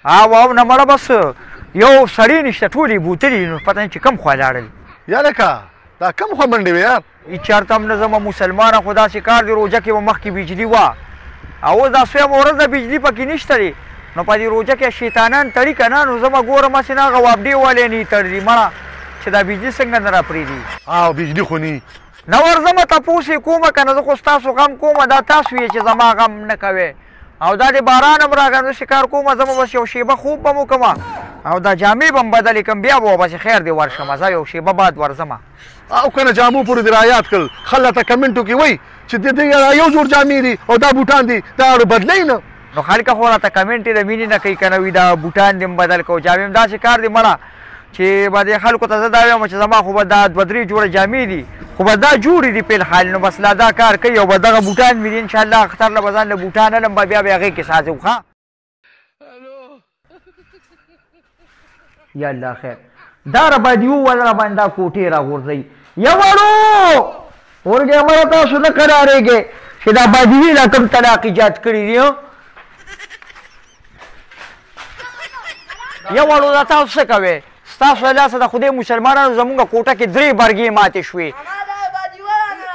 او او نه مړه بس یو سړی نشته، ټول یې بوتلي، نو پته نه چې کوم خوا لاړل. یا لکه دا کوم خوا منډې وې یار؟ هېچېرته هم نه ځمه مسلمانه، خو داسې کار دی، روژه کې به مخکې بجلي وه او اوس دا څویمه ورځ ده بجلي پکې نشته دی، نو په دې روژه کې شیطانان تړي که نه، نو زه به ګورم هسې نه هغه وابډې والې نه یې تړلي مړه چې دا بجلي څنګه نه راپرېږدي. او بجلي خو نه نه ورځمه، تپوس یې کومه که نه، زه خو ستاسو غم کومه، دا تاسو یې چې زما غم نه کوئ. او دا د باران هم راغی، نو څه کار کومه، زه به بس یو شېبه خوب به مو کومه او دا جامې به م بدلې کړم، بیا به ورپسې خیر دی ورشم، زه یو شېبه بعد ورځمه. او که نه جامو پورې دې رایاد کړل، خلک ته کمنټو کې وایي چې د دې یو جوړ جامې دي او دا بوټان دي، دا اړو بدلوي نه. نو خلک خو راته کمنټ د مینې نه کوي که نه، وي دا بوټان دې م بدل کړو، جامې هم داسې کار دی مړه چې به دې خلکو ته زه دا وایم چې زما خو به دا دوه درې جوړه جامې دي، خو به دا جوړې دي په الحال، نو بس لا دا کار کوي او به دغه بوټان مې دي، انشاءالله اختر له به ځان له بوټان الم، به بیا به هغې کې سازو. ښه یا الله خیر، دا را باندې ووهل، را باندې دا کوټې راغورځوي. یا وړو ورګې مړه تاسو نه قرارېږئ چې دا بادیوي دا کوم طلاق ایجاد کړي دي. یو وړو دا تاسو څه کوئ؟ ستاسو له لاسه د خدای مسلمانانو زمونږ کوټه کې درې برګې ماتې شوې.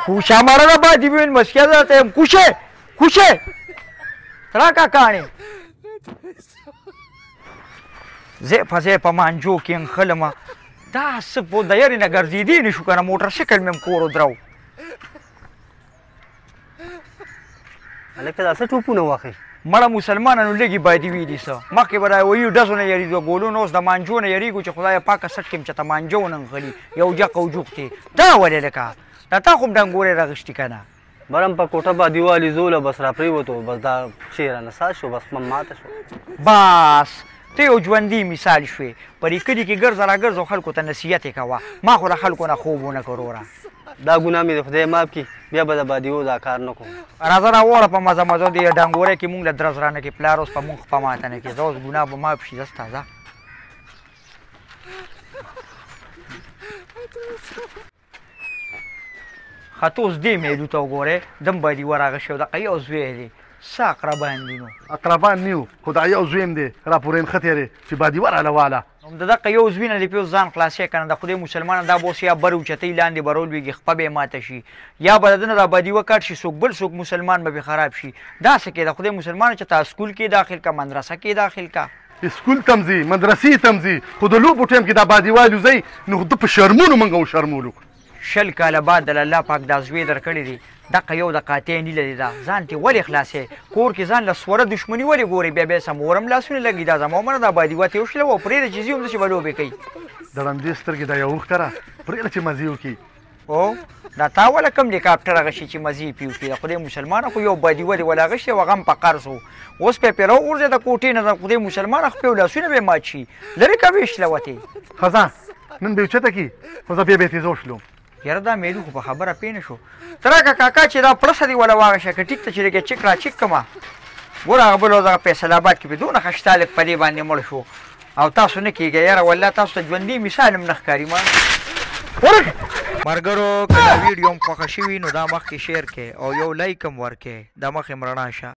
کوشه مړه د بادیوي مسکیا درته یم، کوشه کوشه راکه کاڼې ځای په ځای په مانجو کې نښلمه، دا څه په د یارې نه ګرځېدی نه شو که نه، موټرسایکل مې هم کور ودرو. هلکه دا څه ټوپونه وخې؟ مړه مسلمانانو لږې بادي وي دي، څه مخکې به دا ویو ډزو نه یریدو ګولونو، اوس د مانجو نه یریږو چې خدای پاکه سټ کې هم چېرته مانجه ونه نښلي، یو جق او جوق دی. دا ولې لکه دا تا خو هم ډنګورې راغېستي که نه؟ برم په کوټه باندې والي زوله بس را پرېوتو، بس دا چې رانه ساز شو، بس ماته شو. بس ته یو ژوندی مثال شوې، په دې کلي کې ګرځه راګرځه او خلکو ته نصیحت یې کوه. ما خو له خلکو نه خوب ونه کړ وروره. دا ګناه مې د خدای معاف کړي، بیا به د بادیو دا کار نه کوم. راځه راوړه په مزه مزه دې ډنګورۍ کې مونږ له درز رانه کړي، پلار اوس په مونږ خپه ماته نه کړي، زه اوس ګناه به معاف شي، ځه ستا ځه. ښه ته اوس دې میلو ته وګورې، دم بادیوه راغی شو، دقه یو زوی دی، څه اقربان دي نو؟ اقربان نه یو، خو دا یو زوی هم دی راپورې نښتی دی چې بادیوه راله واله. نو د دقه یو زوی نه دې پې اوس ځان خلاصوې که نه، د خدای مسلمانه دا به اوس یا بر اوچتوي لاندې به راولوېږي، خپه به یې ماته شي، یا به د ده نه دا بادیوه کټ شي، څوک بل څوک مسلمان به پې خراب شي. دا څه کوې د خدای مسلمانه چې تا سکول کې داخل که، مدرسه کې داخل که؟ سکول ته هم ځي، مدرسې ته هم ځي، خو د لوبو ټایم کې دا بادیوه الوځوي، نو ده په شرمونو موږ وشرمولو. 20 کاله بعد د الله پاک دا زوی درکړی دی، دقه یو د قاطع نیله دی، دا ځان ترې ولې خلاصوې؟ کور کې ځان له سوره دښمني ولې ګورې؟ بیا بیا سمورم لاسونه لګي، دا زما عمر دا بادیوه ترې وشلوه او پرېږده چې ځي همداسې به لوبې کوي. د ړندې سترګې دا یو اوښکه پرېږده چې مزې وکړي. او دا تا وله کوم هلیکاپټر غشي چې مزې پې وکړي؟ د خدای مسلمانه خو یو بادیوه دې وله غشی او هغه هم په قرض و، اوس پې پرې راوغورځې د کوټې نه، د خدای مسلمانه خپې او لاسونه به یې مات شي، لرې که ویشلوه ترې. ښه ځه نن به یې اوچته کړي، خو زه بیا به یې ترې وشلوم. یاره دا میلو خو په خبره پوه نه شو. ته راکه کاکا چې دا پړسه دې وله واغشه، که ټیک ته چې لږه چک را چک کړمه. ګوره هغه بل ورځ هغه فیصل اباد کې پې دونه خشته هلک په دې باندې مړ شو او تاسو نه کېږئ. یاره والله تاسو ته ژوندی مثال هم نه ښکاري. ما ورک ملګرو که دا ویډیو هم خوښه شوي نو دا مخکې شیر کړئ او یو لایک هم ورکړئ، دا مخې هم رڼا شه.